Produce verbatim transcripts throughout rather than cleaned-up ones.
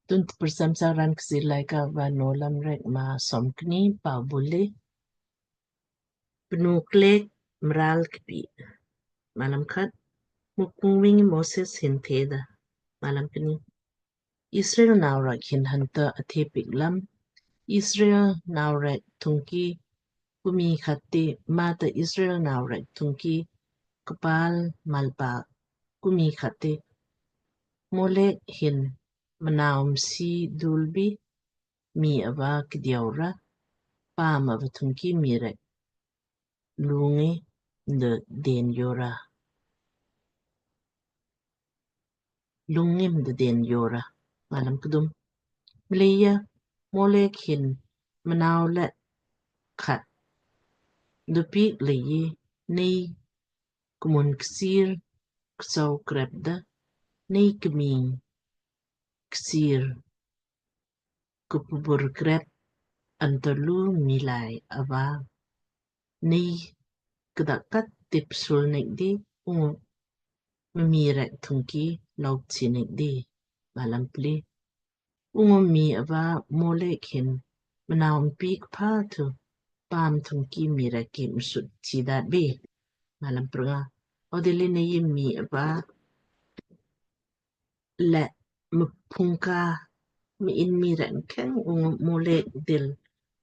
Tun tprcham sa raan Kchiir Laaika va Nowlamrek maa somkni. Pau bule. Pnu klek mral kpi. Malam khat. Mukpu ngi Moses hin theda. Malam kni. Israel nau rek hin hanta athe piik lam. Israel nau rek thungki kumi khat ti mata Israel nau rek thungki kpal malpa kumi khat ti Molek hin mnau msi dulbi mii ava kdiau ra, paam ava thungki mii rek lung ngi mdo den jo ra. Lung ngi mdo den jo ra. Malam kdum. Mleija Molek hin mnau le khat mdo piik leiji nei kmun kchiir kchau krep da, nei kming kchiir kupubur krep anto lu miilai ava nei kdak kat tip sul nek di ungu mii rek thungki lok chi nek di. Malam pli. Ungu mii ava Molek hin mnau mpiik pha thu paam thungki mii rek ki msut chi dat bi. Malam prnga. Audilli nei mii ava le mphungka mii in mii rek mkheng ungu Molek dil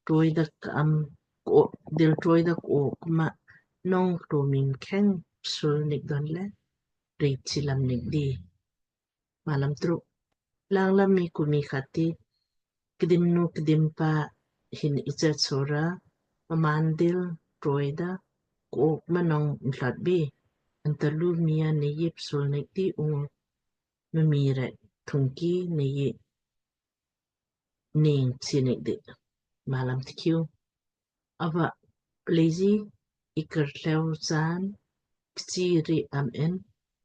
troi da ka'am ko, dil troi da ko kma nong kto mii mkheng psul nik don le rei chi lam nik di. Malam truk. Langlam mii kumi khat ti kdim nu kdim pa hin ichat sora mmaan dil troi da ko kma nong mtlat bi. Anto lu mii a nei psul nik di ungu mii rek thungki nei ning chi nik di. Malam tkiu. Ava leiji ikar tleu chaan kchiir ri am in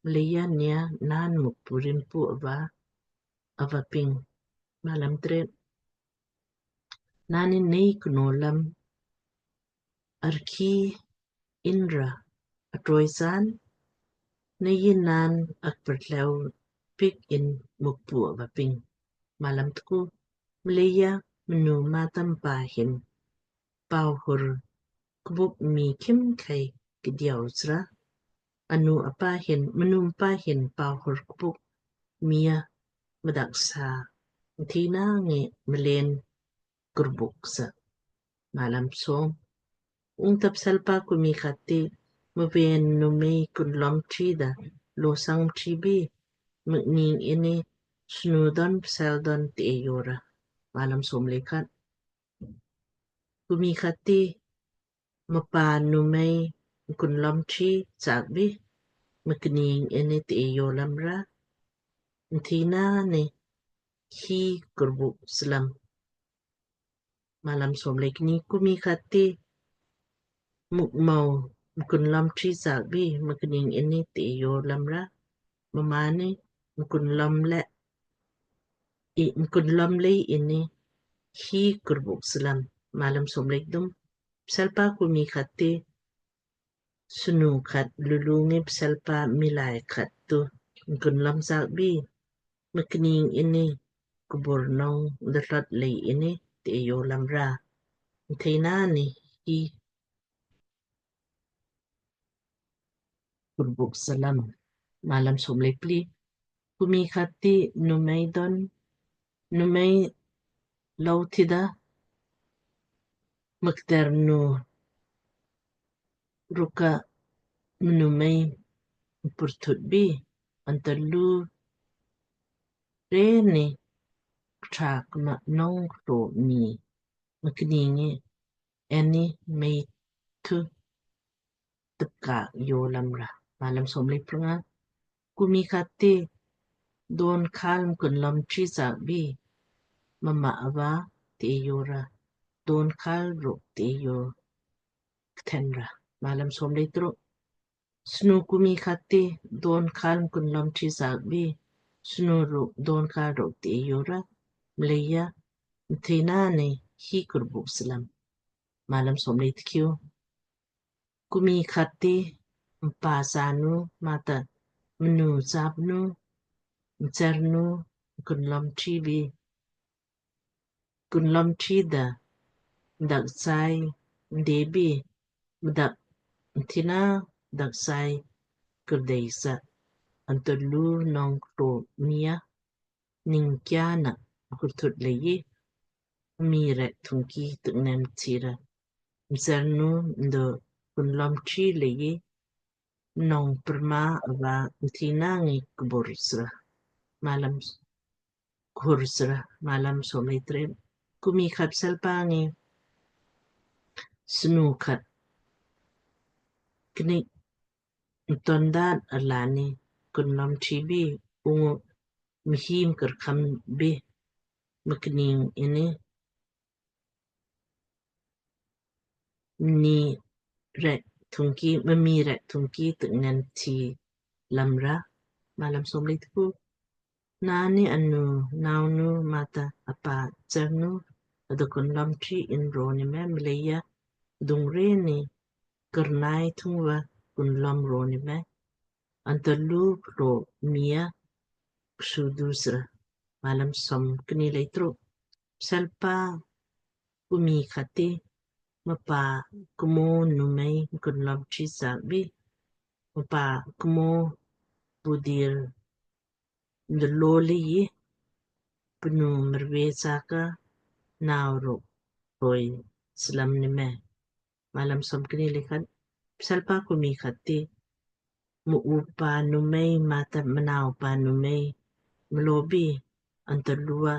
mleija nei a naan Mukpu rin pu ava ava ping. Malam tret. Naan ni nei kno lam arki inra atroi chaan nei naan akpar tleu piik in Mukpu ava ping. Malam tku. Mleija mnu mata mpa hin pauhur kbuk mii khimkhei kdiau sra. Anu apa hin, mnu mpa hin pauhur kbuk mii a mdak sa mthina ngi mleen kurbuk sa. Malam som. Ungta pselpa kumi khat ti mven numei kunlom tri da losang tri bi mkning ini snu don psel don ti ejo ra. Malam som le khat. Kumi khat ti mpa numei kunlom tri chak bi mkning ini ti ejo lam ra mthina ni hi kurbuk slam. Malam som le kni. Kumi khat ti mukmau mkunlom tri chak bi mkning ini ti ejo lam ra mmaan ni mkunlom le i mkunlom le ini hi kurbuk slam. Malam som le kdum. Pselpa kumi khat ti snu khat lulu ngi pselpa miilai khat tu mkunlom chak bi mkning ini kubur nong datlot lei ini ti ejo lam ra mthina ni hi kurbuk slam. Malam som le pli. Kumi khat ti numei don numei lou tida mkter nu rukka mnumei purthut bi anto lu reni kṭha kma nong kṭo mii mkning ngi eni mei thu tupka jo lam ra. Malam som le prnga. Kumi khat ti don khal mkunlom tri chak bi mma ava ti ejo ra don khal ruk ti ejo kthen ra. Malam som le truk. Snu kumi khat ti don khal mkunlom tri chak bi snu ruk don khal ruk ti ejo ra mleija mthina ni hi kurbuk slam. Malam som le tkiu. Kumi khat ti mpa sanu mata mnu chap nu mcher nu mkunlom tri bi kunlom tri da, daksai debi, mdak mthina daksai kurdei sa, anto lu nong klo mia, ningkya na kurthut leiji, mii rek thungki tuknem tira. Msernu mdo kunlom tri leiji, nong perma ava mthina ngi kbur sra. Malam s-, khur sra. Malam som lei tre. Kumi khat pselpa ngi snu khat knik mtondat alani kunlom tri bi ungu mhim kerkam bi mkning ini mii rek thungki, mii rek thungki tuknem thi lamra. Malam som lei tku. Nani anu naunu mata apa chernu ado kunlom tri in roni me mleija dungre ni kernai thungva kunlom roni me. Anto lu klo mia ksudu sra. Malam som kni lei truk. Pselpa kumi khati mapa kmo numei kunlom tri sa bi mapa kmo budir ndlo leiji pnu merve saka nau ruk roi slam ni me. Malam som kni lei khat. Pselpa kumi khati mu upa numei mata mnaupa numei mlobi anto lua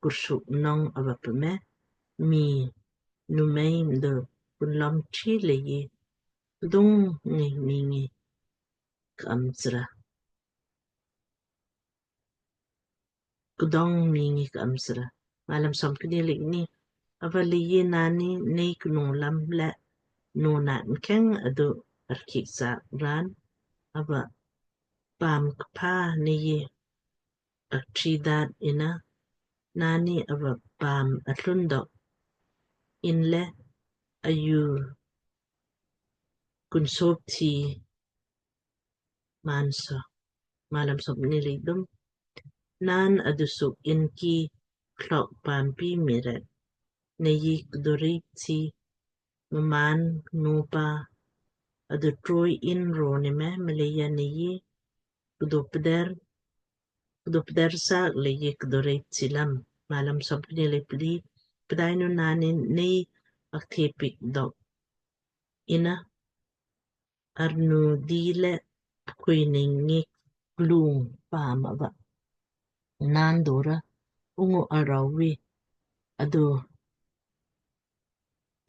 kursuk nong ava peme mii numei mdo kunlom tri leiji kdung ngi mii ngi ka'am sra. Kdong mii ngi ka'am sra. Malam som kni lei kni. Ava leiji nani nei knu lam le nona mkheng adu arkik sa ran ava paam kpha neiji aktridat ina nani ava paam atlun dok inle ayu kunsop thi manso. Malam som kni lei dum. Naan adusuk inki klok paampi mii rek neiji kdorip thi mmaan nopa adu troi in roni me mleija neiji kdopder kdopder sak leiji kdorip thi lam. Malam som kni lei pli. Pdainu nani nei akthe pik dok ina arnu di le pkhui ning ngi klung paam ava naan dora ungu arau vi adu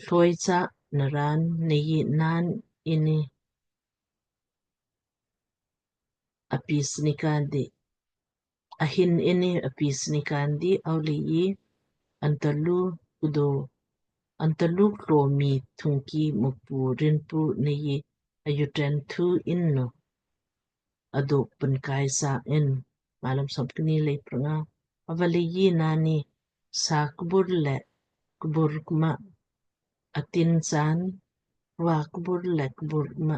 thloi cha naran neiji naan ini apis nikandi ahin ini apis nikandi au leiji anto lu kdo anto lu klo mii thungki Mukpu Rinpu neiji ayu tren thu innu aduk penkai sa in. Malam som kni lei pranga. Ava leiji nani sa kbur le kbur kma atin san, wa kbur le kbur kma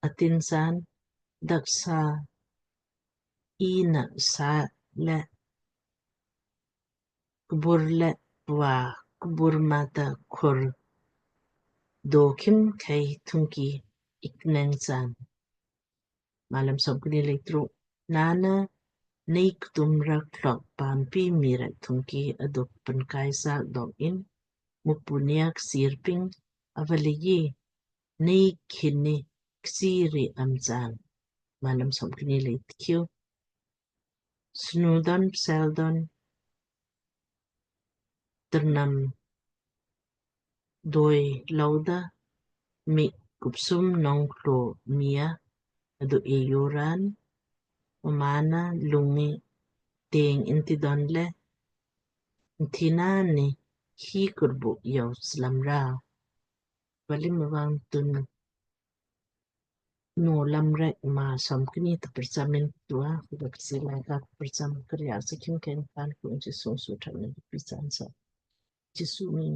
atin san, daksa ina sa le kbur le wa kbur mata khur dokhim khei thungki ikneng san. Malam som kni lei truk. Nana nei ktum ra klok paampi mii rek thungki aduk penkai sak dok in Mukpu nei aksir ping ava leiji nei khin ni ksiri am chaan. Malam som kni lei tkiu. Snudon pseldon ternam doi louda mik kupsum nong klo mia adu eioran mmaanna lung ngi teng inti donle mthina ni hi kurbuk yau slamra. Valim avang tun Nowlam rek maa som kni ta prcham in tua, khudak si laka prcham kriya sa khimkheng pan ku unchi sung su than ni pi san sa. Jisu mi